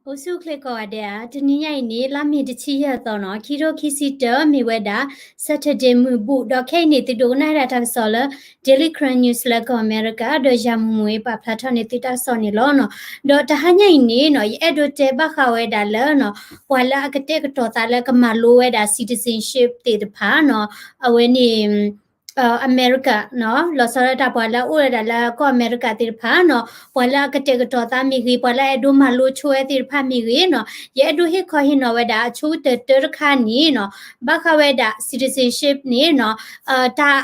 အိၣ်ဆူၣ်အိၣ်ချ့ကိးဂၤဒဲးဧါ, တနံၤညါအံၤန့ၣ် လါမ့ၤတဆံယဲၢ်သီနီၤ, ခံထိခံဆံတၢ မ့ၢ်ဝဲဒၣ် Saturday မုၢ်ဘူၣ်, ဒီးခဲအံၤန့ၣ် သုဒိကနၣ်ဝဲဒၣ်တၢ်ကစီၣ်လၢ Daily Karen News လၢကီၢ်အမဲရကၤ, ဒီးယၤမူမူအံၤပာ်ဖျါထီၣ်န့ၢ်သုတၢ်ကစီၣ်န့ၣ်လီၤနီၤ. ဒီးတဟါညါအံၤန့ၣ်နီၤ, ယအဲၣ်ဒိးတဲဘၣ်ဃးဝဲဒၣ်လၢနီၤ, ပှၤလၢအကတဲာ်ကတီၤသးလၢကမၤလိဝဲဒၣ် citizenship သ့ၣ်တဖၣ်နီၤ, အဝဲန့ၣ် အမဲရကၤနီၤ, လီၤဆီဒၣ်တၢ်ပှၤလၢအအိၣ်ဝဲဒၣ်လၢကီၢ်အမဲရကၤသ့ၣ်တဖၣ်နီၤ, ပှၤလၢအကတဲာ်ကတီၤသးမ့ၢ်ဂ့ၤ, ပှၤလၢအအဲၣ်ဒိးမၤလိဆိဝဲသ့ၣ်တဖၣ်မ့ၢ်ဂ့ၤနီၤ, ယအဲၣ်ဒိးဟ့ၣ်ခီဟ့ၣ်နီၤဝဲဒၣ်အဆိကတၢၢ်တၢတခါန့ၣ်နီၤ, ဘၣ်ဃးဝဲဒၣ် citizenship န့ၣ်နီၤ, တၢ်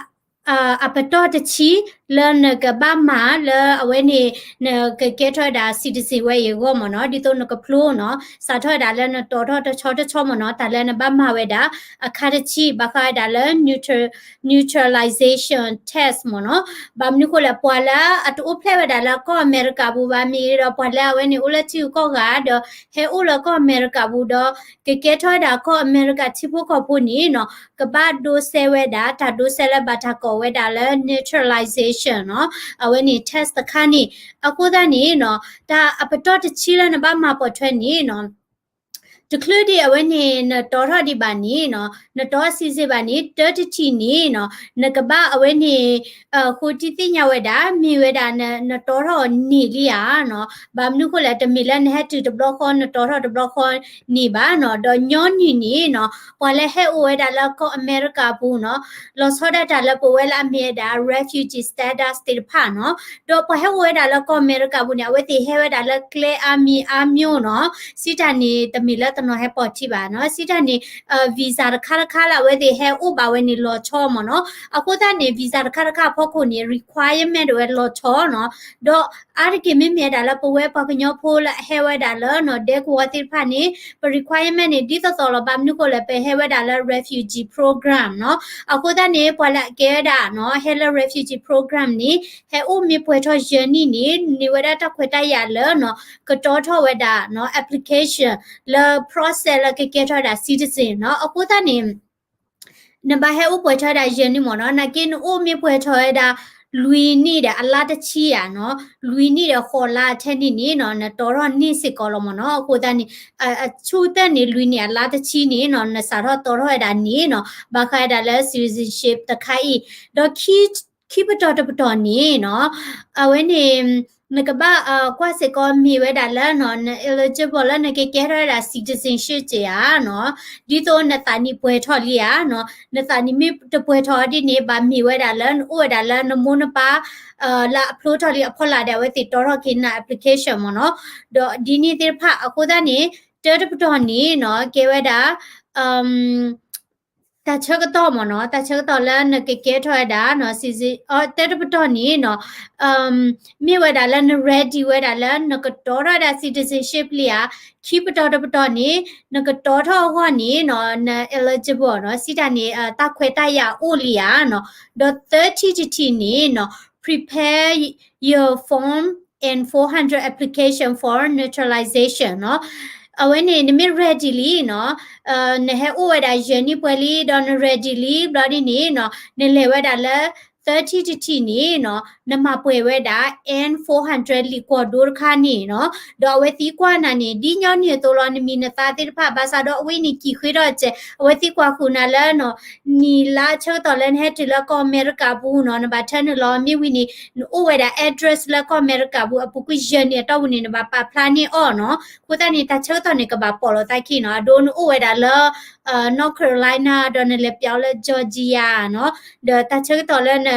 အပတီၢ်တဆံလၢနကဘၣ်မၤလၢအဝဲန့ၣ် နကကဲထီၣ်ဝဲဒၣ် citizen ဝဲအံၤအဂီၢ်မ့ၢ်နီၤ, ဒ်သိးနကဖျိနီၤ, စးထီၣ်ဝဲဒၣ်လၢနတီထီၣ်တဆီတဆီမ့ၢ်နီၤ, တၢ်လၢနဘၣ်မၤဝဲဒၣ် အခါတဆံ ဘၣ်ဃးဝဲဒၣ်လၢ neutral- neutralization test မ့ၢ်နီၤ, ဘၣ်မနုၤဃိလဲၣ် ပှၤလၢအတအိၣ်ဖျဲၣ်ဝဲဒၣ်လၢကီၢ်အမဲရကၤပူၤဘၣ်မ့ၢ်ဂ့ၤဒီး ပှၤလၢအဝဲန့ၣ်အိၣ်လၢထံဂုၤကီၢ်ဂၤဒီး ဟဲအိၣ်လၢကီၢ်အမဲရကၤပူၤဒီး ကကဲထီၣ်ဝဲဒၣ်ကီၢ်အမဲရကၤထံဖိကီၢ်ဖိန့ၣ်နီၤ, ကဘၣ်ဒိစဲဝဲဒၣ် တၢ်ဒိစဲလၢဘၣ်တၢ်ကိးဝဲဒၣ်လၢ neutralization နီၤ, အဝဲန့ၣ် test တခါန့ၣ်, အဃိသတးန့ၣ်နီၤ, တၢ်အပတီၢ်တဆံလၢနဘၣ်မၤပိာ်ထွဲန့ၣ်နီၤ, တချုးဒံးအဝဲန့ၣ် နတီထီၣ်ဒံးဘၣ်န့ၣ်နီၤ, နတီ citizen ဘၣ်န့ၣ် တၢတထံၣ်န့ၣ်နီၤ, နကဘၣ်အဝဲန့ၣ် ဃိတံၢ်သ့ၣ်ညါဝဲဒၣ် မ့ၢ်ဝဲဒၣ်နတီထီၣ်အီၤန့ၢ်လံဧါနီၤ, ဘၣ်မနုၤဃိလဲၣ် တမ့ၢ်လၢနဟဲတုၤတဘျီဃီ နတီထီၣ်တဘျီဃီန့ၣ်ဘၣ်နီၤ, ဒီးညီနုၢ်န့ၣ်နီၤ, ပှၤလၢဟဲအိၣ်ဝဲဒၣ်လၢကီၢ်အမဲရကၤပူၤနီၤ, လီၤဆီဒၣ်တၢ်လၢပဝဲလၢအမ့ၢ်ဝဲဒၣ် refugee status သ့ၣ်တဖၣ်နီၤ, ဒီးပှၤဟဲအိၣ်ဝဲဒၣ်လၢကီၢ်အမဲရကၤပူၤန့ၣ် အဝဲသ့ၣ်ဟဲဝဲဒၣ်လၢကျဲအါမံၤအါမျိုးနီၤ, စံးတၢ်န့ၣ် တမ့ၢ်လၢတနီၤဟဲပိာ်ထံဘၣ်နီၤ, စံးတၢ်န့ၣ် visa တခါတခါလၢအဝဲသ့ၣ်ဟဲအိၣ်ဘၣ်ဝဲန့ၣ်လီၤဆီမ့ၢ်နီၤ, အဃိသတးန့ၣ် visa တခါတခါအဖီခိၣ်န့ၣ် requirement ဒၣ်ဝဲလီၤဆီနီၤ, ဒီးအါတက့ၢ်မ့မ့ၢ်ဝဲဒၣ်လၢပဝဲပှၤကညီဖိလၢအဟဲဝဲဒၣ်လၢ ဒဲကဝီၤသ့ၣ်တဖၣ်န့ၣ် ပ requirement န့ၣ် ဒ်သိးသိးလီၤ, ဘၣ်မနုၤဃိလဲၣ် ပဟဲဝဲဒၣ်လၢ refugee program နီၤ, အဃိသတးန့ၣ် ပှၤလၢအကဲဝဲဒၣ်နီၤ ဟဲလၢ refugee program န့ၣ် ဟဲအိၣ်မ့ၢ်ပှဲၤထီၣ်ယဲၢ်နံၣ်န့ၣ် န့ၢ်ဝဲဒၣ်တၢ်ခွဲးတၢ်ယာ်လၢနီၤ ကတီထီၣ်ဝဲဒၣ်နီၤ application လၢ process လၢကကဲထီၣ်ဝဲဒၣ် citizen နီၤ, အဃိသတးန့ၣ် နဘၣ်ဟဲအိၣ်ပှဲၤထီၣ်ဝဲဒၣ်ယဲၢ်နံၣ်မ့ၢ်နီၤ, နာ်က့နအိၣ်မ့ၢ်ပှဲၤထီၣ်ဝဲဒၣ် လွံၢ်နံၣ်ဒီးအလါတဆံဧါနီၤ, လွံၢ်နံၣ်ဒီးဃိးလါထဲန့ၣ်န့ၣ်နီၤ နတီထီၣ်န့ၢ်စ့ၢ်ကီးလီၤမ့ၢ်နီၤ, အဃိသတးန့ၣ် အဆူၣ်တၢၢ်န့ၣ် လွံၢ်နံၣ်အလါတဆံန့ၣ်နီၤ နစးထီၣ်တီထီၣ်ဝဲဒၣ်န့ၣ်နီၤ ဘၣ်ဃးဝဲဒၣ်လၢ citizenship တခါအံၤ, ဒီးခံ ခံပတီၢ်တပတီၢ်န့ၣ်နီၤ, အဝဲန့ၣ် နကဘၣ်ကွၢ်စ့ၢ်ကီးမ့ၢ်ဝဲဒၣ်လၢနီၤ န eligible လၢနကကဲထီၣ်ဝဲဒၣ် citizenship ဧါနီၤ, ဒ်သိးနသးနံၣ်ပှဲၤထီၣ်လံဧါနီၤ, နသးနံၣ်မ့ၢ်တပှဲၤထီၣ်ဒ်န့ၣ် ဘၣ်မ့ၢ်ဝဲဒၣ်လၢနအိၣ်ဝဲဒၣ်လၢနမိၢ်နပၢ် လၢအဖျိထီၣ်လံအဖီလာ်ဒီး အဝဲသ့ၣ်တီထီၣ်က့ၤနၤ application မ့ၢ်နီၤ, ဒီးဒ်န့ၣ်သ့ၣ်တဖၣ် အဃိသတးန့ၣ် တၢတပတီၢ်န့ၣ်နီၤ ကဲဝဲဒၣ် တၢ်ဆၢကတီၢ်မ့ၢ်နီၤ, တၢ်ဆၢကတီၢ်လၢနကကဲထီၣ်ဝဲဒၣ်နီၤ citizen တၢတပတီၢ်န့ၣ်နီၤ မ့ၢ်ဝဲဒၣ်လၢန ready ဝဲဒၣ်လၢနကတီထီၣ်ဝဲဒၣ် citizenship လံဧါ, ခံပတီၢ်တပတီၢ်န့ၣ် နကတီထီၣ်အဂီၢ်န့ၣ်နီၤ န eligible နီၤ စံးတၢ်န့ၣ် တၢ်ခွဲးတၢ်ယာ်အိၣ်လံဧါနီၤ, ဒီးသၢထံၣ်တထံၣ်န့ၣ်နီၤ prepare your form and four hundred application for neutralization နီၤ, အဝဲန့ၣ် နမ့ၢ် ready လံနီၤ, နဟဲအိၣ်ဝဲဒၣ်ယဲၢ်နံၣ်ပှဲၤလံ ဒီးန ready လံ ဘျီဒ်န့ၣ်နီၤ နလဲၤဝဲဒၣ်လၢ သၢထံၣ်တထံၣ်န့ၣ်နီၤ နမၤပှဲၤဝဲဒၣ် N four hundred လံာ်ကွီၢ်ဒိတခါန့ၣ်နီၤ, ဒီးအဝဲသံကွၢ်နၤန့ၣ် ဒ်ညီနုၢ်အသိးလီၤ နမံၤနသါသ့ၣ်တဖၣ် ဘၣ်ဆၣ်ဒီးအဝဲန့ၣ်ကံၣ်ဃ့ထီၣ်စဲး အဝဲသံကွၢ်ဃုာ်နၤလၢနီၤ နံၣ်လါဆၢကတီၢ်လၢနဟဲတုၤလၢကီၢ်အမဲရကၤပူၤနီၤ နဘၣ်ထၢနုာ်လီၤ မ့ၢ်ဝံၤန့ၣ် နအိၣ်ဝဲဒၣ် address လၢကီၢ်အမဲရကၤပူၤ အပူၤကွံာ်ယဲၢ်နံၣ်အတီၢ်ပူၤန့ၣ် နဘၣ်ပာ်ဖျါန့ၢ်အီၤနီၤ, အဃိသတးန့ၣ် တၢ်ဆၢကတီၢ်န့ၣ် ကဘၣ်ပိာ်လိာ်သးခံနီၤ, အဒိနအိၣ်ဝဲဒၣ်လၢ North Carolina ဒီးနလဲၤပျီလၢ Georgia နီၤ, ဒီးတၢ်ဆၢကတီၢ်လၢ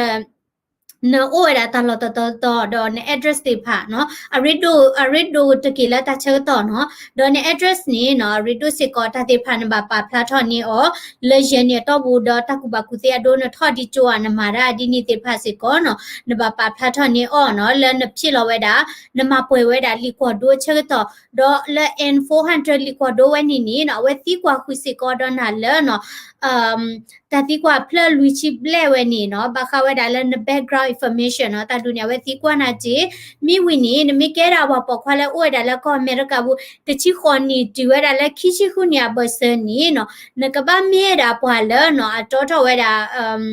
နအိၣ်ဝဲဒၣ်တၢ်လီၢ်တတီၤတီၤ ဒီးန address သ့ၣ်တဖၣ်နီၤ အရ့ဒိၣ် အရ့ဒိၣ်တက့ၢ်လၢတၢ်ဆၢကတီၢ်နီၤ, ဒီးန address န့ၣ်နီၤ အရ့ဒိၣ်စ့ၢ်ကီးတၢ်သ့ၣ်တဖၣ် နဘၣ်ပာ်ဖျါထီၣ်န့ၢ်အီၤ လၢယဲၢ်နံၣ်အတီၢ်ပူၤ ဒီးတၢ်ကူၣ်ဘၣ်ကူၣ်သ့အဒိ နထီၣ်ဒံးကၠိဧါ နမၤတၢ်ဒ်န့ၣ်သ့ၣ်တဖၣ်စ့ၢ်ကီးနီၤ နဘၣ်ပာ်ဖျါထီၣ်န့ၢ်အီၤနီၤ လၢနဖျ့လီၤဝဲဒၣ် နမၤပှဲၤဝဲဒၣ်လံာ်ကွီၢ်ဒိအဆၢကတီၢ် ဒီးလၢ N four hundred လံာ်ကွီၢ်ဒိဝဲန့ၣ်န့ၣ်နီၤ အဝဲသံကွၢ်ဃုာ်စ့ၢ်ကီးဒီးနၤလၢနီၤ တၢ်သံကွၢ်ဖျၢၣ်လွံၢ်ဆံဘျဲၣ်ဝဲန့ၣ်နီၤ ဘၣ်ဃးဝဲဒၣ်လၢန background information နီၤ တၢ်ဒုးန့ၣ် အဝဲသံကွၢ်နၤက့ၤ မ့ၢ်ဝံၤန့ၣ် နမ့ၢ်ကဲဒၣ်ပှၤပိာ်ခွါလၢအိၣ်ဝဲဒၣ်လၢကီၢ်အမဲရကၤပူၤ တဆံဃိးနံၣ်တုၤဝဲဒၣ်လၢခံဆံဃုနံၣ်အဘၢၣ်စၢၤန့ၣ်နီၤ နကဘၣ်မ့ၢ်ဝဲဒၣ်ပှၤလၢနီၤ အတီထီၣ်ဝဲဒၣ်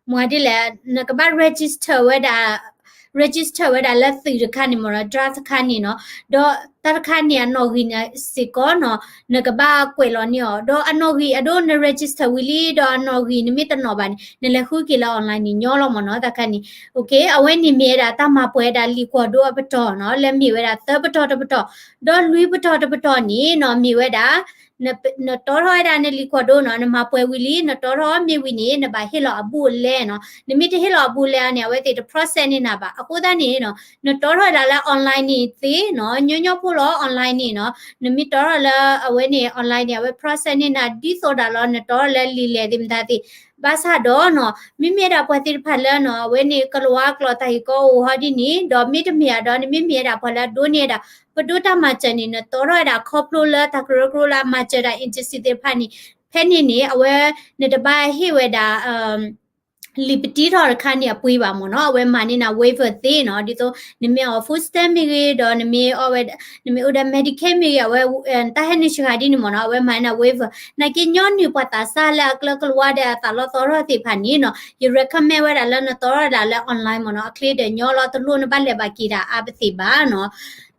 မ့ၢ်ဒ်လဲၣ် နကဘၣ် register ဝဲဒၣ် register ဝဲဒၣ်လၢသုးတခါန့ၣ်မ့ၢ်နီၤ draft တခါန့ၣ်နီၤ ဒီး တၢ်တခါန့ၣ် အနီၣ်ဂံၢ်န့ၣ်စ့ၢ်ကီးနီၤ နကဘၣ်ကွဲးလီၤန့ၢ်အီၤ ဒီးအနီၣ်ဂံၢ်အဒိ န register ဝံၤလံ ဒီးအနီၣ်ဂံၢ်နမ့ၢ်တနီၣ်ဘၣ်န့ၣ် နလဲၤဃုက့ၤလၢ online န့ၣ်ညီလီၤမ့ၢ်နီၤ တၢ်တခါန့ၣ် အဝဲန့ၣ်မ့ၢ်ဝဲဒၣ်တၢ်မၤပှဲၤဝဲဒၣ်လံာ်ကွီၢ်ဒိအပတီၢ်နီၤ လၢမ့ၢ်ဝဲဒၣ်သၢပတီၢ်တပတီၢ် ဒီးလွံၢ်ပတီၢ်တပတီၢ်န့ၣ်နီၤ မ့ၢ်ဝဲဒၣ် နတီထီၣ်ဝဲဒၣ်နလံာ်ကွီၢ်ဒိနီၤ နမၤပှဲၤဝံၤလံ နတီထီၣ်မ့ၢ်ဝံၤန့ၣ် နဘၣ်ဟ့ၣ်လီၤအဘူးအလဲနီၤ နမ့ၢ်တဟ့ၣ်လီၤအဘူးအလဲအီၤန့ၣ် အဝဲသ့ၣ်တ process န့ၢ်နၤဘၣ် အဃိသတးန့ၣ်နီၤ နတီထီၣ်ဝဲဒၣ်လၢ online န့ၣ်သ့နီၤ ညီညီဖိလီၤ online န့ၣ်နီၤ နမ့ၢ်တီထီၣ်လၢအဝဲန့ၣ် online န့ၣ် အဝဲ process န့ၢ်နၤ ဒ်သိးဒၣ်လီၤ နတီထီၣ်လၢလံာ်လဲၢ်သ့ၣ်မတၤသ့ၣ် ဘၣ်ဆၣ်ဒီးနီၤ မ့မ့ၢ်ဒၣ်ပှၤသ့ၣ်တဖၣ်လၢနီၤ အဝဲန့ၣ် ကလၤဝါကျိာ်တၢ်ဂ့ၢ်ကီအိၣ်ဟီဒ်န့ၣ် ဒီးမ့တမ့ၢ်ဧါဒီး နမ့မ့ၢ်ဝဲဒၣ်ပှၤလၢအဒိးန့ၢ်ဝဲဒၣ် ပဒိၣ်တၢ်မၤစၢၤန့ၣ် နတီထီၣ်ဝဲဒၣ်ခီဖျိလၢတၢ်ကရၢကရိလၢအမၤစၢၤဒၣ် agency သ့ၣ်တဖၣ်န့ၣ် ဖဲန့ၣ်န့ၣ် အဝဲ နတဘၣ်ဟ့ၣ်ဝဲဒၣ် လံာ်ပတံထီၣ်တခါန့ၣ်အပှ့ၤဘၣ်မ့ၢ်နီၤ အဝဲမၤန့ၢ်နၤ waiver သ့နီၤ ဒ်သိး နမ့ၢ်အီၣ် food stamp မ့ၢ်ဂ့ၤ ဒီးနမ့ၢ်အီၣ်ဝဲ နမ့ၢ်အိၣ်ဒီး Medicaid မ့ၢ်ဂ့ၤ အဝဲ တၢ်ဟဲနုာ်စှၤဒ်န့ၣ်မ့ၢ်နီၤ အဝဲမၤန့ၢ်နၤ waiver နာ်က့ညီနုၢ်ပှၤသးစၢ်လၢအကျၢၤကလၤဝါဒီးအသးလီၤသီထီၣ်သ့ၣ်တဖၣ်န့ၣ်နီၤ ယ recommend ဝဲဒၣ်လၢနတီထီၣ်ဝဲဒၣ်လၢ online မ့ၢ်နီၤ အချ့ဒီးညီလီၤ တလိၣ်နဘၣ်လဲၤဘၣ်က့ၤဒၣ်အါပသ့ၣ်ဘၣ်နီၤ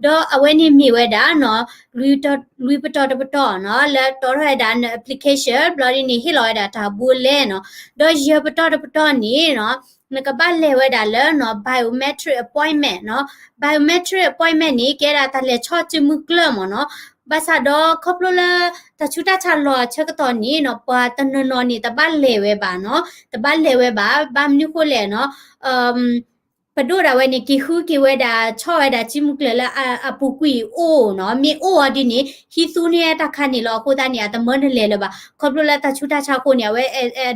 ဒီးအဝဲန့ၣ်မ့ၢ်ဝဲဒၣ်နီၤ လွံၢ်ပတီၢ်တပတီၢ်နီၤ လၢတီထီၣ်ဝဲဒၣ်န application ဘျီဒ်န့ၣ် ဟ့ၣ်လီၤဝဲဒၣ်တၢ်ဘူးအလဲနီၤ ဒီးယဲၢ်ပတီၢ်တပတီၢ်န့ၣ်နီၤ နကဘၣ်လဲၤဝဲဒၣ်လၢနီၤ biometric appointment နီၤ biometric appointment န့ၣ် ကဲဒၣ်တၢ်လဲၤဆီၣ်စုမုၢ်ကျၢၢ်မ့ၢ်နီၤ ဘၣ်ဆၣ်ဒီးခီဖျိလၢ တၢ်ဆူးတၢ်ဆါလီၤအဆၢကတီၢ်န့ၣ်နီၤ ပှၤတနီၤနီၤန့ၣ် တဘၣ်လဲၤဝဲဘၣ်နီၤ တဘၣ်လဲၤဝဲဘၣ် ဘၣ်မနုၤဃိလဲၣ်နီၤ ပဒိၣ်ဒၣ်ဝဲန့ၣ် က့ၤဃုက့ၤဝဲဒၣ် ဆီၣ်ဝဲဒၣ်စုမုၢ်ကျၢၢ်လၢအပူၤကွံာ်အိၣ်နီၤ မ့ၢ်အိၣ်အီၤဒ်န့ၣ် ဟံးသူန့ၢ်တၢ်ခါန့ၣ်လီၤ အဃိသတးန့ၣ် အတမၢနလဲၤလၢၤဘၣ် ခီဖျိလၢတၢ်ဆူးတၢ်ဆါအဃိန့ၣ် အဝဲ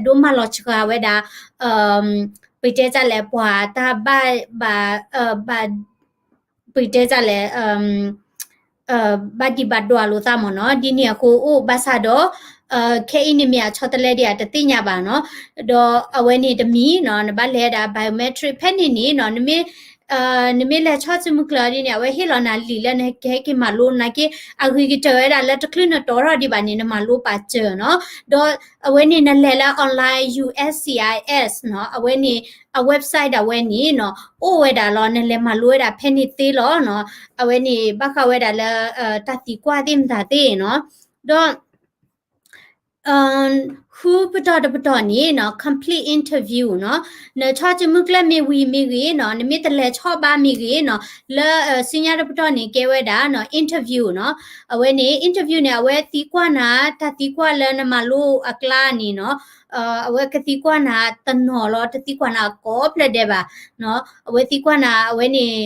ဒိမၤလီၤစှၤဝဲဒၣ် ပတဲတၢ်လဲၣ် ပှၤတၢ်ဘၣ်ဘၣ် ဘၣ် ပတဲတၢ်လဲၣ် ဘၣ်ဒံးဘၣ်ဒွးလိာ်သးမ့ၢ်နီၤ ဒ်န့ၣ်အဃိအိၣ်ဘၣ်ဆၣ်ဒီး ခဲအံၤန့ၣ်မ့ၢ်အဆီတလဲဒံးဧါ တသ့ၣ်ညါဘၣ်နီၤ ဒီးအဝဲန့ၣ်တမံၤနီၤ နဘၣ်လဲၤဝဲဒၣ် biometric ဖဲန့ၣ်န့ၣ်နီၤ နမ့ၢ် နမ့ၢ်လဲၤဆီၣ်စုမုၢ်ကျၢၢ်ဒ်န့ၣ် အဝဲဟ့ၣ်လီၤနၤလံာ်လၢနကဟဲက့ၤမၤလိနာ်က့ အဂ့ၤကတၢၢ်ဝဲဒၣ်လၢတချုးနတီထီၣ်ဒံးဘၣ်န့ၣ် နမၤလိပာ်စၢၤနီၤ ဒီးအဝဲန့ၣ်နလဲၤလၢ online U S C I S နီၤ အဝဲန့ၣ် အ website ဒၣ်ဝဲန့ၣ်နီၤ အိၣ်ဝဲဒၣ်လီၤ နလဲၤမၤလိဝဲဒၣ်ဖဲန့ၣ်သ့လီၤနီၤ အဝဲန့ၣ် ဘၣ်ဃးဝဲဒၣ်လၢ တၢ်သံကွၢ်သ့ၣ်မတၤသ့ၣ်နီၤ ဒီး ဃုပတီၢ်တပတီၢ်န့ၣ်နီၤ complete interview နီၤ နဆီၣ်စုမုၢ်ကျၢၢ်မ့ၢ်ဝံၤမ့ၢ်ဂ့ၤနီၤ နမ့ၢ်တလဲၤဆီၣ်ဘၣ်မ့ၢ်ဂ့ၤနီၤ လၢ ဆူညါတပတီၢ်န့ၣ် ကဲဝဲဒၣ်နီၤ interview နီၤ အဝဲန့ၣ် interview န့ၣ် အဝဲသံကွၢ်နၤ တၢ်သံကွၢ်လၢနမၤလိအကျါန့ၣ်နီၤ အဝဲကသံကွၢ်နၤတနီၤလီၤ တသံကွၢ်နၤကိးဖျၢၣ်ဒဲးဘၣ် အဝဲသံကွၢ်နၤ အဝဲန့ၣ်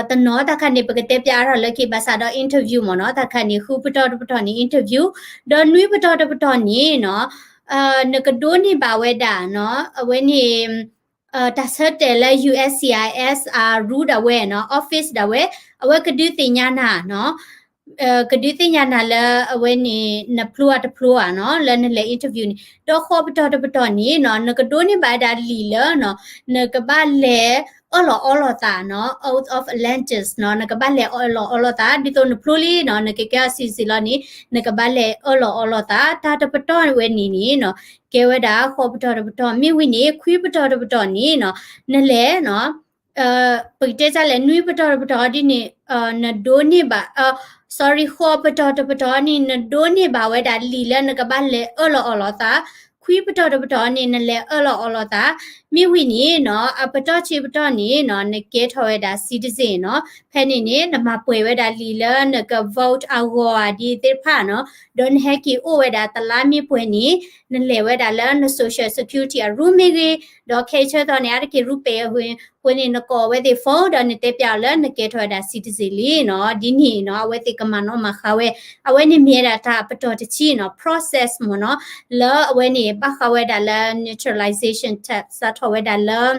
တနီၤတၢ်ခါန့ၣ် ပကတဲပၠးအါထီၣ်လၢခံ ဘၣ်ဆၣ်ဒီး interview မ့ၢ်နီၤ တၢ်ခါန့ၣ် ဃုပတီၢ်တပတီၢ်န့ၣ် interview ဒီးနွံပတီၢ်တပတီၢ်န့ၣ်နီၤ နကဒိးန့ၢ်ဘၣ်ဝဲဒၣ်နီၤ အဝဲန့ၣ် တၢ်ဆၢတဲာ်လၢ U S C I S အ rule ဒၣ်ဝဲနီၤ office ဒၣ်ဝဲ အဝဲကဒုးသ့ၣ်ညါနၤနီၤ ကဒုးသ့ၣ်ညါနၤလၢအဝဲန့ၣ် နဖျိဧါတဖျိဧါနီၤ လၢနလဲၤ interview န့ၣ် ဒီးဃိးပတီၢ်တပတီၢ်န့ၣ်နီၤ နကဒိးန့ၢ်ဘၣ်ဝဲဒၣ်လံာ်လၢနီၤ နကဘၣ်လဲၤအၢၣ်လီၤအီလီၤသးနီၤ oath of allegiance နီၤ နကဘၣ်လဲၤအၢၣ်လီၤအီလီၤသး ဒ်သိးနဖျိလံနီၤ နကကဲအီၤ citizen လီၤန့ၣ် နကဘၣ်လဲၤအၢၣ်လီၤအီလီၤသး တၢ်တပတီၢ်ဝဲန့ၣ်န့ၣ်နီၤ ကဲဝဲဒၣ်ဃိးပတီၢ်တပတီၢ် မ့ၢ်ဝံၤန့ၣ် ခွံပတီၢ်တပတီၢ်န့ၣ်နီၤ နလဲၤနီၤ ပကတဲတၢ်လဲၣ် နွံပတီၢ်တပတီၢ်ဒ်န့ၣ် နဒိးန့ၢ်ဘၣ် sorry ဃိးပတီၢ်တပတီၢ်န့ၣ် နဒိးန့ၢ်ဘၣ်ဝဲဒၣ်လံာ်လၢနကဘၣ်လဲၤအၢၣ်လီၤအီလီၤသး ခွံပတီၢ်တပတီၢ်န့ၣ် နလဲၤအၢၣ်လီၤအီလီၤသး မ့ၢ်ဝံၤန့ၣ်နီၤ အပတီၢ်ဆံပတီၢ်န့ၣ်နီၤ နကဲထီၣ်ဝဲဒၣ် citizen နီၤ ဖဲန့ၣ်န့ၣ် နမၤပှဲၤဝဲဒၣ်လံာ်လၢနက vote အဂီၢ်ဧါဒ်သ့ၣ်တဖၣ်နီၤ ဒီးနဟဲက့ၤအိၣ်ဝဲဒၣ်တလါမ့ၢ်ပှဲၤန့ၣ် နလဲၤဝဲဒၣ်လၢန social security အ rule မ့ၢ်ဂ့ၤ ဒီးခဲအံၤဆၢကတီၢ်န့ၣ် အါတက့ၢ် rule ပဲာ်အဃိန့ၣ် နကိးဝဲသ့ၣ် phone ဒီးနတဲပၠးအီၤလၢနကဲထီၣ်ဝဲဒၣ် citizen လံနီၤ ဒ်န့ၣ်နီၤ အဝဲသ့ၣ်ကမၤနီၣ်မၤဃါဝဲ အဝဲန့ၣ်မ့ၢ်ဝဲဒၣ်တၢ်ပတီၢ်တဆံနီၤ process မ့ၢ်နီၤ လၢအဝဲန့ၣ် ဘၣ်ဃးဝဲဒၣ်လၢ naturalization test စးထီၣ်ဝဲဒၣ်လၢ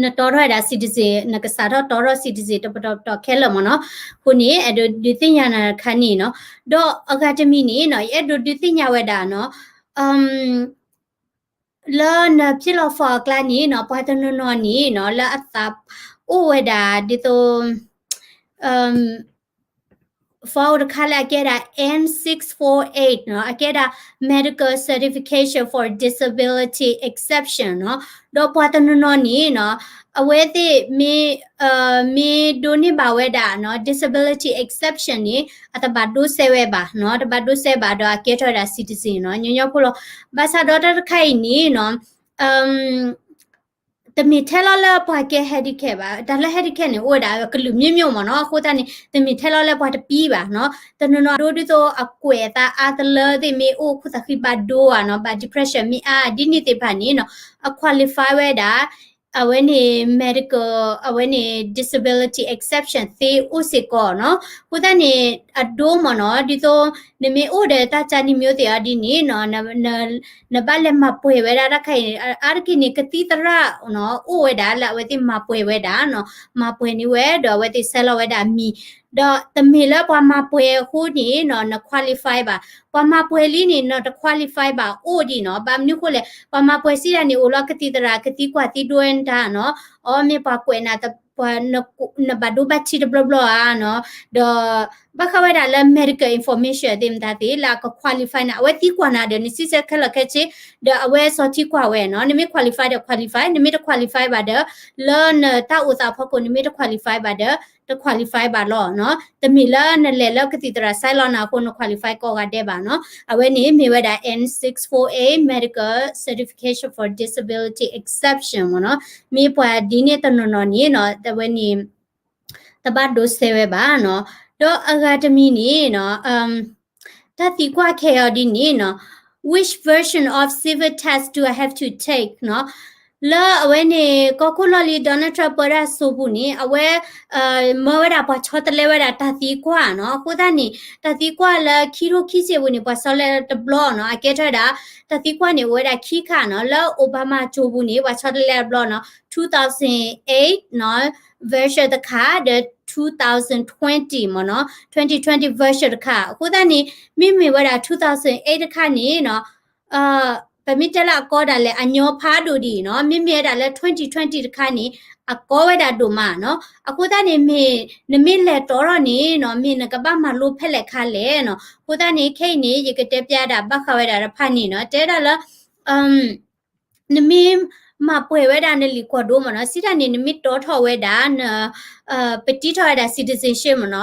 နတီထီၣ်ဝဲဒၣ် citizen နကစးထီၣ်တီထီၣ် citizen တပတီၢ်ပတီၢ်ခဲလၢာ်မ့ၢ်နီၤ အဃိန့ၣ် အဲၣ်ဒိးဒုးသ့ၣ်ညါနၤတခါန့ၣ်နီၤ ဒီးအဂၤတမံၤန့ၣ်နီၤ ယအဲၣ်ဒိးဒုးသ့ၣ်ညါဝဲဒၣ်နီၤ လၢနဖံးလီၤ form အကျါန့ၣ်နီၤ ပှၤတနီၤနီၤန့ၣ်နီၤ လၢအသးအိၣ်ဝဲဒၣ်ဒ်သိး အ form တခါလၢအကဲဒၣ် N six four eight နီၤ, အကဲဒၣ် medical certification for disability exception နီၤ. ဒီးပှၤတနီၤနီၤန့ၣ်နီၤ, အဝဲသ့ၣ်မ့ၢ် မ့ၢ်ဒိးန့ၢ်ဘၣ်ဝဲဒၣ်နီၤ disability exception န့ၣ် အတဘၣ်ဒိစဲဝဲဘၣ်နီၤ, တဘၣ်ဒိစဲဘၣ်ဒီးအကဲထီၣ်ဝဲဒၣ် citizen နီၤ, ညီညီဖိလီၤ. ဘၣ်ဆၣ်ဒီးတၢ်တခါအံၤန့ၣ်နီၤ တမ့ၢ်ထဲလီၤလၢပှၤကဲ handicap ဘၣ်, တၢ်လၢ handicap န့ၣ် အိၣ်ဝဲဒၣ်ကလုာ်မျိုးမျိုးမ့ၢ်နီၤ, အဃိသတးန့ၣ် တမ့ၢ်ထဲလီၤလၢပှၤတပံဘၣ်နီၤ, တနီၤနီၤဒိဒ်သိးအကွဲးအသးအါတလၢသ့ၣ်မ့ၢ်အိၣ်ခိၣ်သးဃံဘၣ်ဒိဧါနီၤ, ဘၣ် depression မ့ၢ်အါ ဒ်န့ၣ်သ့ၣ်တဖၣ်န့ၣ်နီၤ, အ qualify ဝဲဒၣ် အဝဲန့ၣ် medical အဝဲန့ၣ် disability exception သ့အိၣ်စ့ၢ်ကီးနီၤ, အဃိသတးန့ၣ် အဒိမ့ၢ်နီၤ, ဒ်သိး နမ့ၢ်အိၣ်ဒီးတၢ်ကၢနံၤမျိုးသ့ၣ်အီၤဒ်န့ၣ်နီၤ နဘၣ်လဲၤမၤပှဲၤဝဲဒၣ်တၢ်ခါအံၤ, အါတက့ၢ်န့ၣ် ကသံၣ်သရၣ်နီၤ အိၣ်ဝဲဒၣ်လၢအဝဲသ့ၣ်မၤပှဲၤဝဲဒၣ်နီၤ, မၤပှဲၤန့ၢ်ဝဲဒီးအဝဲသ့ၣ်ဆဲးလီၤဝဲဒၣ်အမံၤ, ဒီးတမ့ၢ်လၢပှၤမၤပှဲၤအဃိန့ၣ်နီၤ န qualify ဘၣ်, ပှၤမၤပှဲၤလံန့ၣ် နတ qualify ဘၣ်အိၣ်ဒံးနီၤ, ဘၣ်မနုၤအဃိလဲၣ်, ပှၤမၤပှဲၤစံးဒၣ်န့ၣ် အိၣ်လီၤကသံၣ်သရၣ် ကသံကွၢ်သံဒိဝဲတၢ်နီၤ, အီ မ့ၢ်ပှၤကွဲးနၤ ပှၤ နဘၣ်ဒိဘၣ်ထံးတဘျီဘျီဧါနီၤ, ဒီး ဘၣ်ဃးဝဲဒၣ်လၢ medical information သ့ၣ်မတၤသ့ၣ် လၢအက qualify နၤ အဝဲသံကွၢ်နၤဒီး နစံးဆၢခဲလၢာ်ခဲဆ့, ဒီးအဝဲစီၤထံကွၢ်ဝဲနီၤ, နမ့ၢ် qualify ဒီး qualify, နမ့ၢ်တ qualify ဘၣ်ဒီး လၢနတၢ်အိၣ်သးအဖီခိၣ် နမ့ၢ်တ qualify ဘၣ်ဒီး တ qualify ဘၣ်လီၤနီၤ, တမ့ၢ်လၢနလဲၤလၢကသံၣ်သရၣ်ဆဲးလီၤနၤအဃိ န qualify ကိးဂၤဒဲးဘၣ်နီၤ, အဝဲန့ၣ်မ့ၢ်ဝဲဒၣ် N six four eight medical certification for disability exception မ့ၢ်နီၤ, မ့ၢ်ပှၤဒ်န့ၣ်တနီၤနီၤန့ၣ်နီၤ အဝဲန့ၣ် တဘၣ်ဒိစဲဝဲဘၣ်နီၤ, ဒီးအဂၤတမံၤန့ၣ်နီၤ တၢ်သံကွၢ်ခဲအံၤဒ်န့ၣ်နီၤ, which version of civil test do I have to take နီၤ, လၢအဝဲန့ၣ် ကီၢ်ခိၣ်လီၢ်လံၤ Donald Trump ပၢတၢ်စိၤပူၤန့ၣ် အဝဲ မၢဝဲဒၣ်ပှၤဆီတလဲဝဲဒၣ်တၢ်သံကွၢ်နီၤ, အဃိသတးန့ၣ် တၢ်သံကွၢ်လၢခံထိခံဆံအပူၤန့ၣ် ပှၤဆီတလဲတဘျီနီၤ, အကဲထီၣ်ဝဲဒၣ် တၢ်သံကွၢ်န့ၣ် အိၣ်ဝဲဒၣ်ခံခါနီၤ, လၢ Obama စိၤပူၤန့ၣ် ပှၤဆီတလဲတဘျီနီၤ, two thousand eight နီၤ version တခါ ဒီး two thousand twenty မ့ၢ်နီၤ twenty twenty version တခါ, အဃိသတးန့ၣ် မ့မ့ၢ်ဝဲဒၣ် two thousand eight တခါန့ၣ်နီၤ ပမ့ၢ်တဲလၢအကီဒၣ်လဲာ် အညီဖးဒိၣ်ဒံးနီၤ, မ့မ့ၢ်ဝဲဒၣ်လၢ twenty twenty တခါန့ၣ် အကီဝဲဒၣ်ဒိၣ်မးနီၤ, အဃိသတးန့ၣ်မ့ၢ် နမ့ၢ်လဲၤတီထီၣ်န့ၣ်နီၤ မ့ၢ်နကဘၣ်မၤလိဖဲလဲၣ်ခါလဲၣ်နီၤ, အဃိသတးန့ၣ် ခဲအံၤန့ၣ် ယကတဲပျဲဒၣ်ဘၣ်ဃးဝဲဒၣ်တဖၣ်န့ၣ်နီၤ, တဲဒၣ်လၢ နမ့ၢ်မၤပှဲၤဝဲဒၣ်နလံာ်ကွၢ်ဒိမ့ၢ်နီၤ, စံးတၢ်န့ၣ် နမ့ၢ်တီထီၣ်ဝဲဒၣ် န ပတံထီၣ်ဝဲဒၣ် citizenship မ့ၢ်နီ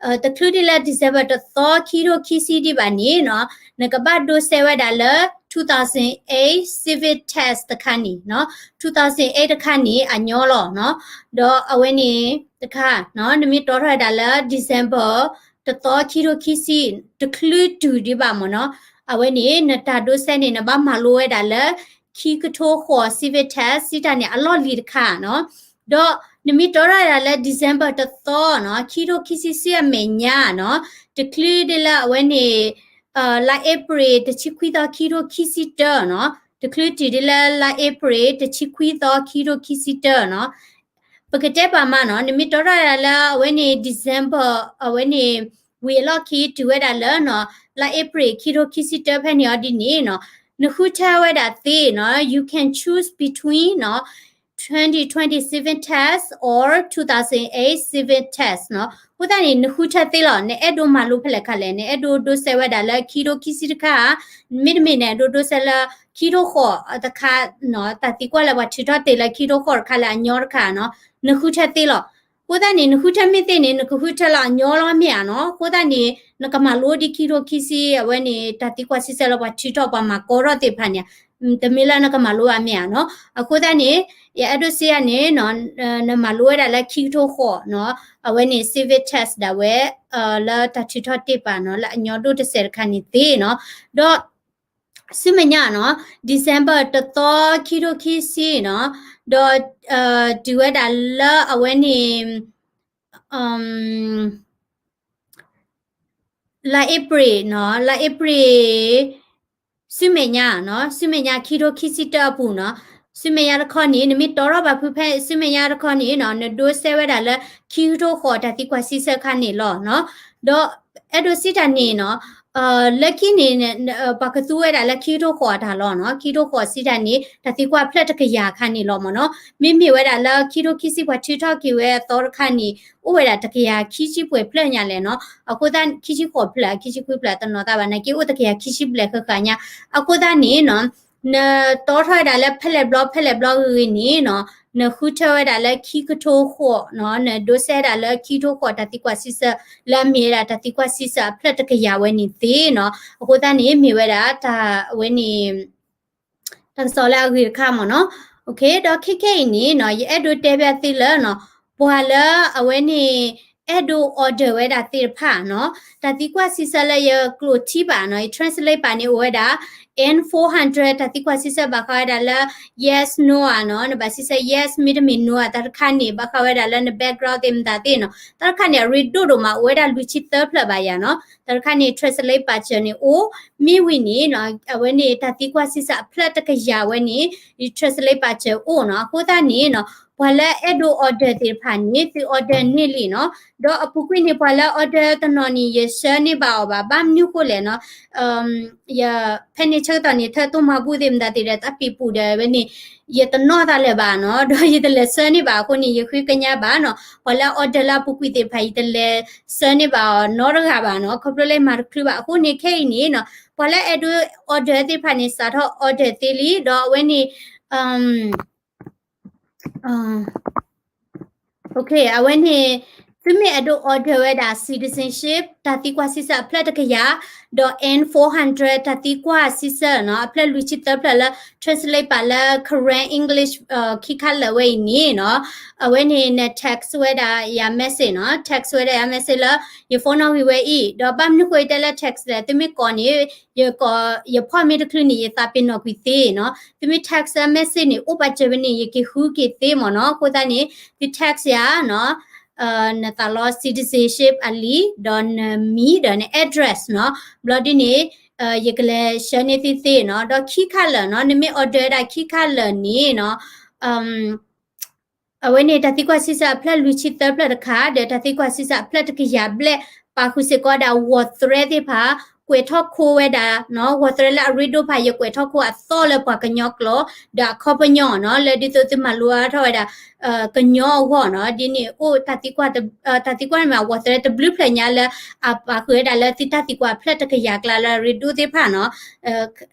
ၤ, တချုးဒ်လၢ December တသီ ခံထိခံဆံဒံးဘၣ်န့ၣ်နီၤ, နကဘၣ်ဒိစဲဝဲဒၣ်လၢ two thousand eight civic test တခါန့ၣ်နီၤ, two thousand eight တခါန့ၣ် အညီလီၤနီၤ, ဒီးအဝဲန့ၣ်တခါ နမ့ၢ်တီထီၣ်ဝဲဒၣ်လၢ December တသီ ခံထိခံဆံ တချုးတုၤဒံးဘၣ်မ့ၢ်နီၤ, အဝဲန့ၣ် နတၢ်ဒိစဲန့ၣ် နဘၣ်မၤလိဝဲဒၣ်လၢ ခံကထိဃိး civic test စံးတၢ်န့ၣ် အလီၢ်လံၤတခါနီၤ, ဒီးနမ့ၢ်တီထီၣ်ဝဲဒၣ်လၢ December တသီနီၤ ခံထိခံဆံဆံအမဲာ်ညါနီၤ, တချုးဒ်လၢအဝဲန့ၣ် လါအ့ဖြ့ၣ် တဆံခွံသီ ခံထိခံဆံတၢနီၤ, တချုးတုၤဒ်လၢလါအ့ဖြ့ၣ် တဆံခွံသီ ခံထိခံဆံတၢနီၤ, ပကတဲပာ်မးနီၤ, နမ့ၢ်တီထီၣ်ဝဲဒၣ်လၢအဝဲန့ၣ် December အဝဲန့ၣ် ဝံၤအလီၢ်ခံတုၤဝဲဒၣ်လၢနီၤ လါအ့ဖြ့ၣ် ခံထိခံဆံတၢဖဲန့ၣ်အီၤဒ်န့ၣ်နီၤ, နဃုထၢဝဲဒၣ်သ့နီၤ, you can choose between နီၤ twenty twenty civic test or two thousand eight civic test နီၤ, အဃိသတးန့ၣ် နဃုထၢသ့လီၤ, နအဲၣ်ဒိးမၤလိဖဲလဲၣ်ခါလဲၣ်, နအဲၣ်ဒိးဒိစဲဝဲဒၣ်လၢခံထိခံဆံတခါ, မ့တမ့ၢ် နအဲၣ်ဒိးဒိစဲလၢခံထိဃိးတခါနီၤ, တၢ်သံကွၢ်လၢပှၤထုးထီၣ်တ့ၢ်လၢခံထိဃိးတခါလၢအညီတခါနီၤ, နဃုထၢသ့လီၤ. အဃိသတးန့ၣ် နဃုထၢမ့ၢ်သ့န့ၣ် နကဃုထၢလၢအညီလီၤမ့ၢ်ဧါနီၤ, အဃိသတးန့ၣ် နကမၤလိဒ်ခံထိခံဆံ အဝဲန့ၣ် တၢ်သံကွၢ်စံးဆၢလၢပှၤထုးထီၣ်ပှၤမၤကိးထီၣ်သ့ၣ်တဖၣ်န့ၣ် တမ့ၢ်လၢနကမၤလိဘၣ်မ့ၢ်ဧါနီၤ, အဃိသတးန့ၣ် ယအဲၣ်ဒိးစံးယၤန့ၣ် နမၤလိဝဲဒၣ်လၢခံကထိဃိးနီၤ, အဝဲန့ၣ် civic test ဒၣ်ဝဲ လၢတၢ်ထုးထီၣ်တ့ၢ်ပာ်နီၤ လၢအညီဒိၣ်တစဲးတခါန့ၣ်သ့နီၤ, ဒီး ဆူမဲာ်ညါနီၤ December တသီ ခံထိခံဆံနီၤ, ဒီး တုၤဝဲဒၣ်လၢအဝဲန့ၣ် လါအ့ဖြ့ၣ်နီၤ, လါအ့ဖြ့ၣ် ဆူမဲာ်ညါနီၤ, ဆူမဲာ်ညါခံထိခံဆံတၢအပူၤနီၤ, ဆူမဲာ်ညါတခီန့ၣ် နမ့ၢ်တီထီၣ်ဘၣ်ဖုးဖဲဆူမဲာ်ညါတခီန့ၣ်နီၤ, နဒိစဲဝဲဒၣ်လၢခံကထိဃိးတၢ်သံကွၢ်စံးဆၢခါန့ၣ်လီၤနီၤ, ဒီးအဲၣ်ဒိးစံးတၢ်န့ၣ်နီၤ လၢခံန့ၣ် ပှၤကသူဝဲဒၣ်လၢခံကထိဃိးအတၢ်လီၤနီၤ. ခံကထိဃိးစံးတၢ်န့ၣ် တၢ်သံကွၢ်ဖျၢၣ်တကယၤခါန့ၣ်လီၤမ့ၢ်နီၤ. မ့မ့ၢ်ဝဲဒၣ်လၢခံကထိခံဆံ ပှၤထုးထီၣ်က့ၤဝဲအသီတခါန့ၣ် အိၣ်ဝဲဒၣ်တကယၤခံဆံပှဲၤဖျၢၣ်ညါလဲၣ်နီၤ. အဃိသတး ခံဆံဃိးဖျၢၣ် ခံဆံခွံဖျၢၣ် တနီၤသးဘၣ် နာ်က့အိၣ်တကယၤခံဆံဘျဲၣ်ဃၣ်ဃၣ်ညါ. အဃိသတးန့ၣ်နီၤ နတီထီၣ်ဝဲဒၣ်လၢဖဲလဲၣ်ဘျီ ဖဲလဲၣ်ဘျီဂ့ၤဂ့ၤန့ၣ်နီၤ နဃုထၢဝဲဒၣ်လၢခံကထိဃိးနီၤ, နဒိးစဲဝဲဒၣ်လၢခံကထိဃိးတၢ်သံကွၢ်စံးဆၢ လၢအမ့ၢ်ဝဲဒၣ်တၢ်သံကွၢ်စံးဆၢအဖျၢၣ်တကယၤဝဲန့ၣ်သ့နီၤ. အဃိသတးန့ၣ် မ့ၢ်ဝဲဒၣ်တၢ်ဝဲန့ၣ် တၢ်ကစီၣ်လၢအဂ့ၤတခါမ့ၢ်နီၤ. ဒီးခဲခဲအံၤန့ၣ်နီၤ ယအဲၣ်ဒိးတဲဘၣ်သုလၢနီၤ ပှၤလၢအဝဲန့ၣ် အဲၣ်ဒိး order ဝဲဒၣ်သ့ၣ်တဖၣ်နီၤ, တၢ်သံကွၢ်စံးဆၢလၢယကျိာ်ထံဘၣ်နီၤ, ယ translate ပာ်န့ၣ်အိၣ်ဝဲဒၣ် N four hundred တၢ်သံကွၢ်စံးဆၢဘၣ်ဃးဝဲဒၣ်လၢ yes no ဧါနီၤ, နဘၣ်စံးဆၢ yes မ့တမ့ၢ် no ဧါ, တၢ်တခါန့ၣ် ဘၣ်ဃးဝဲဒၣ်လၢန background သ့ၣ်မတၤသ့ၣ်နီၤ, တၢ်တခါန့ၣ် အရ့ဒိၣ်ဒိၣ်မး အိၣ်ဝဲဒၣ်လွံၢ်ဆံသၢဖျၢၣ်ဘၣ်ယၤနီၤ, တၢ်တခါန့ၣ် translate ပာ်စၢၤန့ၣ်အိၣ်, မ့ၢ်ဝံၤန့ၣ်နီၤ အဝဲန့ၣ် တၢ်သံကွၢ်စံးဆၢအဖျၢၣ်တကယၤဝဲန့ၣ် translate ပာ်စၢၤအိၣ်နီၤ. အဃိသတးန့ၣ်နီၤ ပှၤလၢအဲၣ်ဒိး order သ့ၣ်တဖၣ်န့ၣ် သု order န့ၢ်လံနီၤ. ဒီးအပူၤကွံာ်န့ၣ် ပှၤလၢ order တနီၤန့ၣ် ယဆှၢန့ၢ်ဘၣ်အီၤဘၣ်, ဘၣ်မနုၤဃိလဲၣ်နီၤ, ယ ဖဲန့ၣ်ဆၢကတီၢ်န့ၣ် ထၢတိၢ်မၤဘူၣ်သ့ၣ်မတၤသ့ၣ်ဒီး တၢ်ပံာ်ပူၤဒီးဝဲန့ၣ် ယတနီၣ်တၢ်လၢၤဘၣ်နီၤ, ဒီးယတလဲၤဆှၢန့ၢ်ဘၣ်အဃိန့ၣ် ယဃ့ကညးဘၣ်နီၤ, ပှၤလၢ order လၢအပူၤကွံာ်သ့ၣ်တဖၣ် ယတလဲၤဆှၢန့ၢ်ဘၣ်အီၤနီတဂၤဘၣ်နီၤ, ခီဖျိလၢမၤတချုးဘၣ်အဃိန့ၣ် ခဲအံၤန့ၣ်နီၤ ပှၤလၢအဲၣ်ဒိး order သ့ၣ်တဖၣ်န့ၣ် စးထီၣ် order သ့လံ, ဒီးအဝဲန့ၣ် အဝဲန့ၣ် သုမ့ၢ်အဲၣ်ဒိး order ဝဲဒၣ် citizenship တၢ်သံကွၢ်စံးဆၢအဖျၢၣ်တကယၤ, ဒီး N four hundred တၢ်သံကွၢ်စံးဆၢနီၤ အဖျၢၣ်လွံၢ်ဆံသၢဖျၢၣ်လၢ translate ပာ်လၢ Karen English ခံခါလၢာ်ဝဲအံၤန့ၣ်နီၤ, အဝဲန့ၣ်န text ဝဲဒၣ်ယၤ message နီၤ, text ဝဲဒၣ်ယၤ message လၢ ယ phone နီၣ်ဂံၢ်ဝဲအံၤ, ဒီးဘၣ်မနုၤဃိတဲလၢ text လဲၣ်, သုမ့ၢ်ကိးန့ၣ် ယ ယဖီၣ်မ့ၢ်တချုးန့ၣ် ယသးပ့ၤနီၣ်ကွံာ်သ့နီၤ, သုမ့ၢ် text message န့ၣ် အိၣ်ပာ်စၢၤဝဲန့ၣ် ယက့ၤဃုက့ၤသ့မ့ၢ်နီၤ, အဃိသတးန့ၣ် သု text ယၤနီၤ နသးလီ citizenship အလံာ် ဒီးနမံၤဒီးန address နီၤ, ဘျီဒ်န့ၣ် ယကလဲၤဆှၢန့ၢ်သုသ့နီၤ, ဒီးခံခါလၢာ်နီၤ, နမ့ၢ် order ဝဲဒၣ်ခံခါလၢာ်န့ၣ်နီၤ အဝဲန့ၣ် တၢ်သံကွၢ်စံးဆၢအဖျၢၣ်လွံၢ်ဆံသၢဖျၢၣ်တခါ ဒီးတၢ်သံကွၢ်စံးဆၢအဖျၢၣ်တကယၤဘျဲၣ် ပာ်ဃုာ်စ့ၢ်ကီးဒၣ် ဝီၢ်သရဲသ့ၣ်တဖၣ် ကွဲးထီၣ်ခိဝဲဒၣ်နီၤ, ဝီၢ်သရဲလၢအရ့ဒိၣ်တဖၣ် ယကွဲးထီၣ်ခိအသီလၢပှၤကညီကျိာ် ဒီးအခီပညီနီၤ, လၢဒ်သိးသုမၤလိအါထီၣ်ဝဲဒၣ် ကညီအဂီၢ်နီၤ, ဒ်န့ၣ်အိၣ် တၢ်သံကွၢ်န့ၣ်မ့ၢ် ဝီၢ်သရဲတဘျုးဖျၢၣ်ညါလၢ အပာ်ဃုာ်ဝဲဒၣ်လၢသုတၢ်သံကွၢ်အဖျၢၣ်တကယၤကျါလၢအရ့ဒိၣ်သ့ၣ်တဖၣ်နီၤ,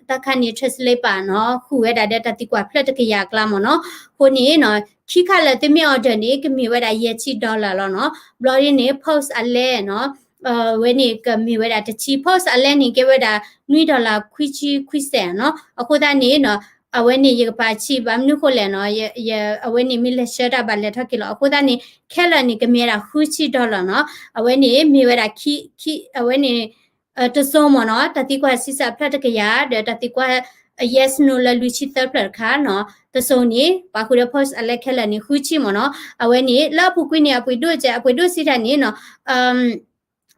တၢ်ခါန့ၣ် translate ပာ်နီၤ ဃုာ်ဝဲဒၣ်ဒီးတၢ်သံကွၢ်အဖျၢၣ်တကယၤကျါမ့ၢ်နီၤ, အဃိန့ၣ်နီၤ ခံခါလၢာ်သုမ့ၢ် order န့ၣ် ကမ့ၢ်ဝဲဒၣ်ယဲၢ်ဆံ dollar လီၤနီၤ, ဘျီဒ်န့ၣ် post အလဲနီၤ ဝဲန့ၣ်ကမ့ၢ်ဝဲဒၣ်တဆံ post အလဲန့ၣ် ကဲဝဲဒၣ် နွံ dollar ခွံဆံခွံစဲးနီၤ, အဃိသတးန့ၣ်နီၤ အဝဲန့ၣ်ယကပာ်ဆံး ဘၣ်မနုၤဃိလဲၣ်နီၤ, အဝဲန့ၣ်မ့ၢ်လဲၤဆှၢတၢ်ဘၣ်လဲၤထီၣ်က့ၤလီၤ, အဃိသတးန့ၣ် ခဲလၢာ်န့ၣ် ကမ့ၢ်ဝဲဒၣ်ဃုဆံ dollar နီၤ, အဝဲန့ၣ်မ့ၢ်ဝဲဒၣ် အဝဲန့ၣ် တစိၤမ့ၢ်နီၤ, တၢ်သံကွၢ်စံးဆၢအဖျၢၣ်တကယၤ ဒီးတၢ်သံကွၢ် yes no လၢလွံၢ်ဆံသၢဖျၢၣ်တခါနီၤ, တစိၤန့ၣ် ပာ်ဃုာ်ဒီး post အလဲခဲလၢာ်န့ၣ် ဃုဆံမ့ၢ်နီၤ, အဝဲန့ၣ် လၢအပူၤကွံာ်န့ၣ် အပှ့ၤဒိၣ်ကဲ အပှ့ၤဒိၣ်စံးတၢ်န့ၣ်နီၤ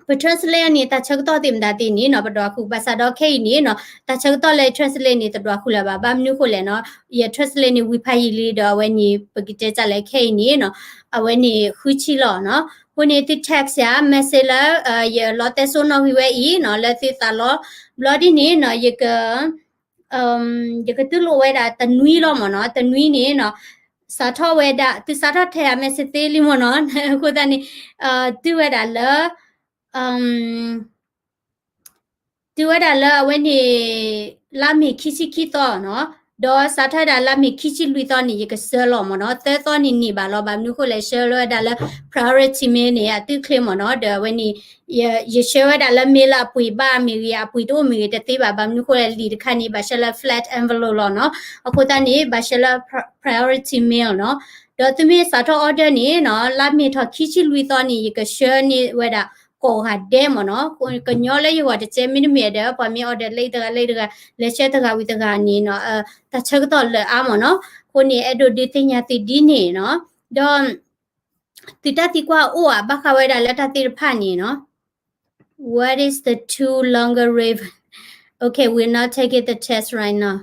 ပ translate န့ၣ် တၢ်ဆၢကတီၢ်သ့ၣ်မတၤသ့ၣ်န့ၣ်နီၤ ပဒွးဃုာ် ဘၣ်ဆၣ်ဒီးခဲအံၤန့ၣ်နီၤ တၢ်ဆၢကတီၢ်လၢ translate န့ၣ် တဒွးဃုာ်လၢၤဘၣ်, ဘၣ်မနုၤဃိလဲၣ်နီၤ, ယ translate န့ၣ် ဝံၤဖးယံာ်လံဒီး အဝဲန့ၣ် ပကတဲတၢ်လၢခဲအံၤန့ၣ်နီၤ အဝဲန့ၣ် ဃုဆံလီၤနီၤ, အဃိန့ၣ် သု text ယၤ message လၢ ယလီတဲစိနီၣ်ဂံၢ်ဝဲအံၤနီၤ လၢသုသးလီ, ဘျီဒ်န့ၣ်နီၤ ယက ယကတူၢ်လိာ်ဝဲဒၣ်တနွံလီၤမ့ၢ်နီၤ, တနွံန့ၣ်နီၤ စးထီၣ်ဝဲဒၣ် သုစးထီၣ်ထဲယၤ message သ့လံမ့ၢ်နီၤ, အဃိသတးန့ၣ် တုၤဝဲဒၣ်လၢ တုၤဝဲဒၣ်လၢအဝဲန့ၣ် လါမ့ၤခံဆံခံသီနီၤ, ဒီးစးထီၣ်ဝဲဒၣ်လါမ့ၤခံဆံလွံၢ်သီန့ၣ် ယကဆှၢလီၤမ့ၢ်နီၤ, သၢသီန့ၣ်န့ၢ်ဘၣ်လီၤ, ဘၣ်မနုၤဃိလဲၣ် ဆှၢလီၤဝဲဒၣ်လၢ priority mail န့ၣ် အသုးချ့မ့ၢ်နီၤ, ဒီးအဝဲန့ၣ် ယဆှၢဝဲဒၣ်လၢ mail လၢအပှ့ၤဘၣ်မ့ၢ်ဂ့ၤ အပှ့ၤတအိၣ်မ့ၢ်ဂ့ၤတသ့ဘၣ်, ဘၣ်မနုၤဃိလဲၣ် လံာ်တခါန့ၣ် ဘၣ်ဆှၢလၢ flat envelope လီၤနီၤ, အဃိသတးန့ၣ် ဘၣ်ဆှၢလၢ priority mail နီၤ, ဒီးသုမ့ၢ်စးထီၣ် order န့ၣ်နီၤ လါမ့ၤထီၣ်ခံဆံလွံၢ်သီန့ၣ် ယကဆှၢန့ၢ်ဝဲဒၣ် ကိးဂၤဒဲးမ့ၢ်နီၤ, ကညီလၢယဂီၢ်တကဲ မ့တမ့ၢ်ဒီး ပှၤမ့ၢ် order လၢတဂၤလၢတဂၤ လဲၤဆှၢတဂၤဝံၤတဂၤန့ၣ်နီၤ, တၢ်ဆၢကတီၢ်လၢာ်အါမ့ၢ်နီၤ, အဃိန့ၣ် အဲၣ်ဒိးဒုးသ့ၣ်ညါသုဒ်န့ၣ်နီၤ, ဒီး သုတၢ်သံကွၢ်အိၣ်ဧါ ဘၣ်ဃးဝဲဒၣ်လၢတၢ်သ့ၣ်တဖၣ်န့ၣ်နီၤ, what is the two longer river? Okay, we're not taking the test right now.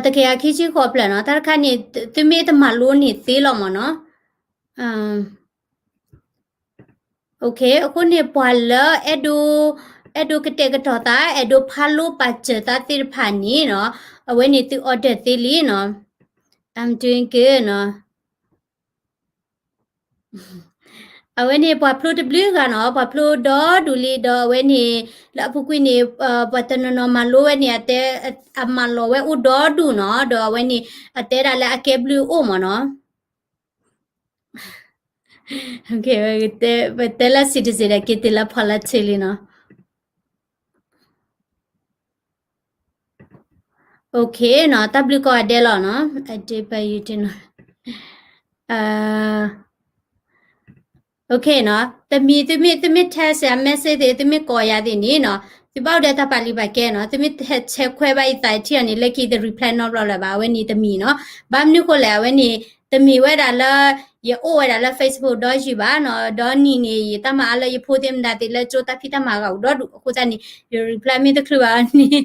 တကယၤခံဆံဃိးဖျၢၣ်နီၤ, တၢ်တခါန့ၣ် သုမ့ၢ်တမၤလိန့ၣ်သ့လီၤမ့ၢ်နီၤ. အဃိန့ၣ် ပှၤလၢအဲၣ်ဒိး အဲၣ်ဒိးကတဲာ်ကတီၤသး အဲၣ်ဒိးဖးလိပာ်စၢၤသးသ့ၣ်တဖၣ်န့ၣ်နီၤ, အဝဲန့ၣ်သု order သ့လံနီၤ. I'm doing good နီၤ. အဝဲန့ၣ်ပှၤဖျိတဘျုးဂၤနီၤ, ပှၤဖျိဒီဒူၣ်လံ ဒီးအဝဲန့ၣ် လၢအပူၤကွံာ်န့ၣ် ပှၤတနီၤနီၤမၤလိဝဲန့ၣ် အတဲ အမၤလီၤဝဲအိၣ်ဒီဒူၣ်နီၤ, ဒီးအဝဲန့ၣ် အတဲဒၣ်လၢအကဲဘျုးအိၣ်မ့ၢ်နီၤ. ပတဲလၢ citizen ဒီးက့ၤတ့ၢ်လၢ politics လံနီၤ. Okay နီၤ, တၢ်ဘျုးကိးဂၤဒဲးလီၤနီၤ. I did, but you did not. Okay နီၤ, တမံၤ သုမ့ၢ် သုမ့ၢ် text ယၤ message သ့ၣ် သုမ့ၢ်ကိးယၤသ့ၣ်န့ၣ်နီၤ, သုဘၣ်အိၣ်ဒီးတၢ်ပာ်လံပာ်ကဲနီၤ, သုမ့ၢ်ဆဲးခွဲးဘၣ်ယသးထံၣ်အီၤန့ၣ် လၢခံ the reply နီတဘျီလၢၤဘၣ်, အဝဲန့ၣ်တမံၤနီၤ. ဘၣ်မနုၤဃိလဲၣ် အဝဲန့ၣ် တမ့ၢ်ဝဲဒၣ်လၢ ယအိၣ်ဝဲဒၣ်လၢ Facebook ဒီယုၢ်ဘၣ်နီၤ, ဒီနံၤန့ၣ် ယတၢ်မၤအါလၢယဖိသ့ၣ်မတၤသ့ၣ်လၢကၠိတၢ်ဖံးတၢ်မၤဂၤအိၣ်ဒီဒူၣ်အဃိသတးန့ၣ် ယ reply မ့ၢ်တချုးဘၣ်န့ၣ်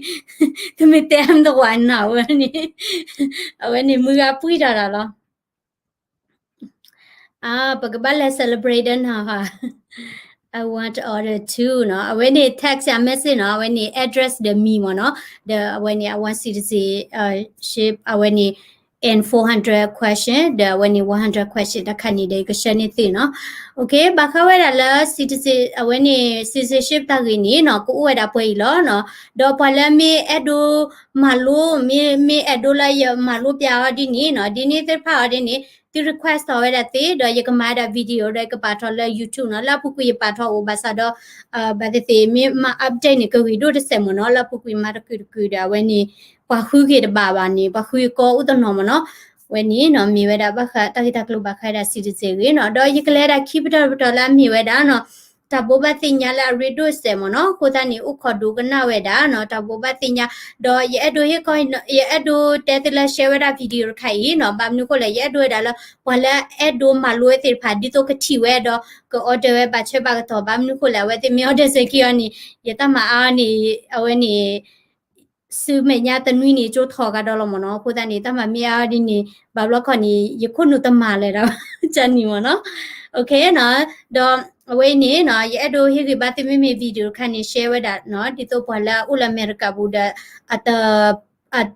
သုမ့ၢ်တဲမတဝၤနၤဝဲန့ၣ် အဝဲန့ၣ်မုၢ်ဂၤပှံၢ်ထီၣ်တၢ်လီၤ. ပကဘၣ်လဲၤ celebrate နီၤ, I want order too နီၤ, အဝဲန့ၣ် text ယၤ message နီၤ, အဝဲန့ၣ် address ဒီးမံၤမ့ၢ်နီၤ, ဒီးအဝဲန့ၣ် I want citizenship အဝဲန့ၣ် and four hundred question ဒီးအဝဲန့ၣ် one hundred question တခါန့ၣ်ဒီး ယကဆှၢန့ၢ်သုနီၤ. Okay ဘၣ်ဃးဝဲဒၣ်လၢ citizen အဝဲန့ၣ် citizenship တၢ်ဂ့ၢ်န့ၣ်နီၤ ကအိၣ်ဝဲဒၣ်ပှဲၤအံၤလီၤနီၤ, ဒီးပှၤလၢမ့ၢ်အဲၣ်ဒိးမၤလိ မ့ၢ် မ့ၢ်အဲၣ်ဒိးလၢယမၤလိပျးအီၤဒ်န့ၣ်နီၤ, ဒ်န့ၣ်သ့ၣ်တဖၣ်အီၤဒ်န့ၣ် သု request ထီၣ်ဝဲဒၣ်သ့ ဒီးယကမၤဝဲဒၣ် video ဒီးယကပာ်ထီၣ်လၢ YouTube နီၤ, လၢအပူၤကွံာ်ယပာ်ထီၣ်အိၣ်ဘၣ်ဆၣ်ဒီး ဘၣ်သ့ၣ်သ့ၣ်မ့ၢ်မၤ update န့ၣ် ကဂ့ၤဒိၣ်တစဲးမ့ၢ်နီၤ, လၢအပူၤကွံာ်မၤတကုာ်တကုာ်ဒီး အဝဲန့ၣ် ပှၤဃုက့ၤတဘၣ်ဘၣ်န့ၣ် ပှၤဃုကီအိၣ်တနီၤမ့ၢ်နီၤ, အဝဲန့ၣ်နီၤ မ့ၢ်ဝဲဒၣ်ဘၣ်ဃးတၢ်ဂ့ၢ်တၢ်ကျိၤဘၣ်ဃးဝဲဒၣ် citizen ဂ့ၤနီၤ, ဒီးယကလဲၤဒၣ်ခံပတီၢ်ပတီၢ်လၢအမ့ၢ်ဝဲဒၣ်နီၤ တၢ်ဘိးဘၣ်သ့ၣ်ညါလၢအရ့ဒိၣ်စဲးမ့ၢ်နီၤ, အဃိသတးန့ၣ် အိၣ်ခိးဒိကနၣ်ဝဲဒၣ်နီၤ, တၢ်ဘိးဘၣ်သ့ၣ်ညါ, ဒီးယအဲၣ်ဒိးဟ့ၣ်ခီ ယအဲၣ်ဒိးတဲသုလၢ share ဝဲဒၣ် video တခါအံၤနီၤ, ဘၣ်မနုၤဃိလဲၣ် ယအဲၣ်ဒိးဝဲဒၣ်လၢ ပှၤလၢအဲၣ်ဒိးမၤလိဝဲသ့ၣ်တဖၣ် ဒ်သိးကထံၣ်ဝဲဒီး က order ဝဲဘၣ်ထွဲဘၣ်ကတီၢ်, ဘၣ်မနုၤဃိလဲၣ် အဝဲသ့ၣ်မ့ၢ် order စဲးက့ၤအီၤန့ၣ် ယတၢ်မၤအါန့ၣ် အဝဲန့ၣ် ဆူမဲာ်ညါတနွံန့ၣ် ကၠိထီၣ်ကဒီးလီၤမ့ၢ်နီၤ, အဃိသတးန့ၣ် တၢ်မၤမ့ၢ်အါဒ်န့ၣ် ဘၣ်ဘျီခီန့ၣ် ယခိၣ်နူာ်တမၤလၢၤဒီး ကန့ၣ်မ့ၢ်နီၤ, ဒီးအဝဲအံၤန့ၣ်နီၤ ယအဲၣ်ဒိးဟ့ၣ်ဂံၢ်ဘါသုမ့မ့ၢ် video တခါန့ၣ် share ဝဲဒၣ်နီၤ, ဒ်သိးပှၤလၢအအိၣ်လၢအမဲရကၤပူၤဒီး အ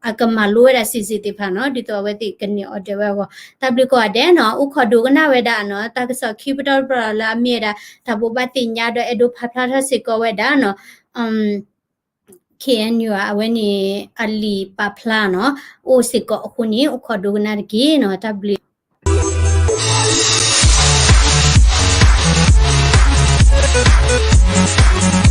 အကမၤလိဝဲဒၣ် citizen သ့ၣ်တဖၣ်နီၤ, ဒ်သိးအဝဲသ့ၣ်ကန့ၢ် order ဝဲအဂီၢ်, တၢ်ဘျုးကိးဂၤဒဲးနီၤ, အိၣ်ခိးဒိကနၣ်ဝဲဒၣ်နီၤ, တၢ်ကစီၣ်ခံပတီၢ်တပတီၢ်လၢအမ့ၢ်ဝဲဒၣ် တၢ်ဘိးဘၣ်သ့ၣ်ညါဒီးအဲၣ်ဒိးဖးဖျါထီၣ်စ့ၢ်ကီးဝဲဒၣ်နီၤ KNU အဝဲန့ၣ် အလံာ်ပာ်ဖျါနီၤ, အိၣ်စ့ၢ်ကီးအဃိန့ၣ် အိၣ်ခိးဒိကနၣ်တက့ၢ်နီၤ, တၢ်ဘျုး